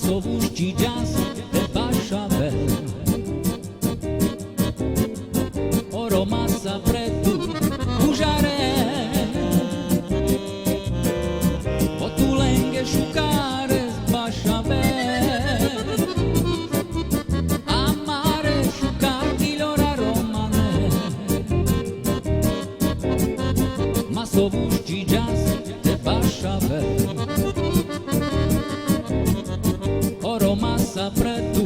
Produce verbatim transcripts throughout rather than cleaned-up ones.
so vuš čhiđas te baš aver. O Roma sa pre tu bužare, o tulenge šukare baš aver. Amare šukar diljora romane, ma so vuš čhiđas te baš aver. O Roma sa pre tu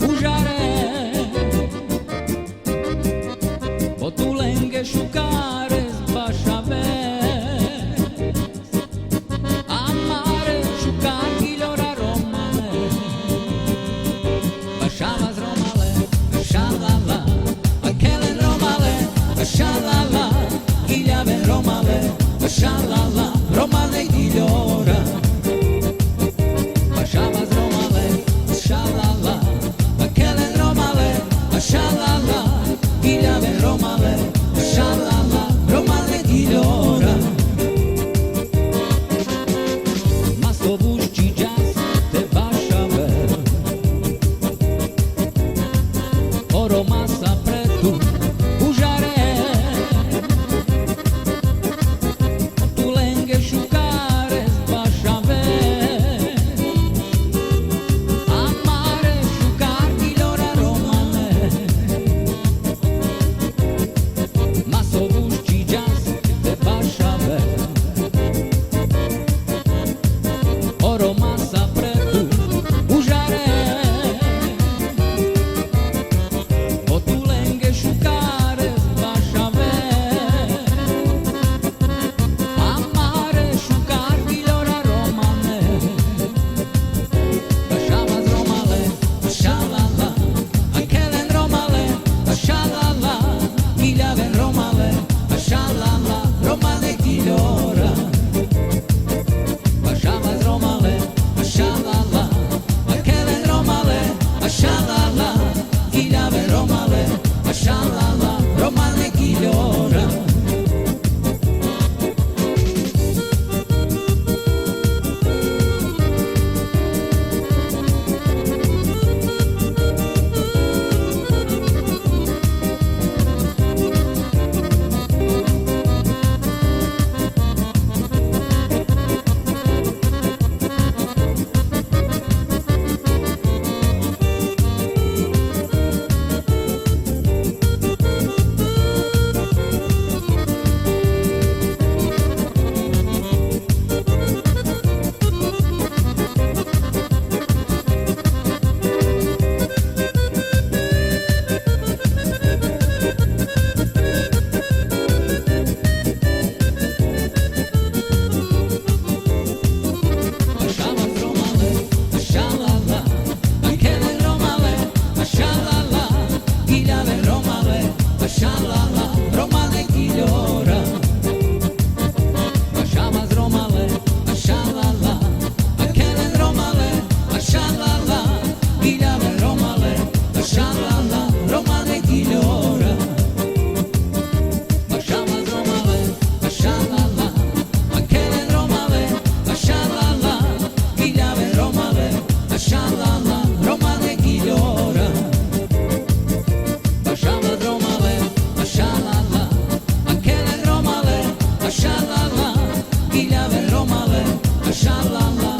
bužare, o tulenge šukare baš aver. Amare šukar diljora romane. Baš avas romale, šalala. Akhelen romale, šalala. Giljaven romale, šalala. Romane diljora. Baš avas romale, šalala. Akhelen romale, šalala. Giljaven romale, šalala. Romane diljora. Ma so vuš čhiđas te baš aver. O Roma sa pre tu bužare, tulenge šukare baš aver. Amare šukar diljora romane, ma so vuš čhiđas te baš aver. O Roma sa pre tu bužare, o tulenge šukare baš aver. Amare šukar diljora romane. Baš avas romale, šalala. Akhelen romale, šalala. Giljaven romale, šalala. Romane diljora. Baš avas romale, šalala. Akhelen romale, šalala. Giljaven romale, šalala. Romane diljora. Baš avas romale, šalala. Akhelen romale, šalala. Giljaven romale, šalala. Romane diljora. Baš avas romale, šalala. Akhelen romale, šalala. Giljaven romale, šalala. Romane diljora. Baš avas romale, šalala. Akhelen romale, šalala. Giljaven romale, šalala. Romane diljora. Baš avas romale, šalala. Akhelen romale, šalala. Giljaven romale, šalala.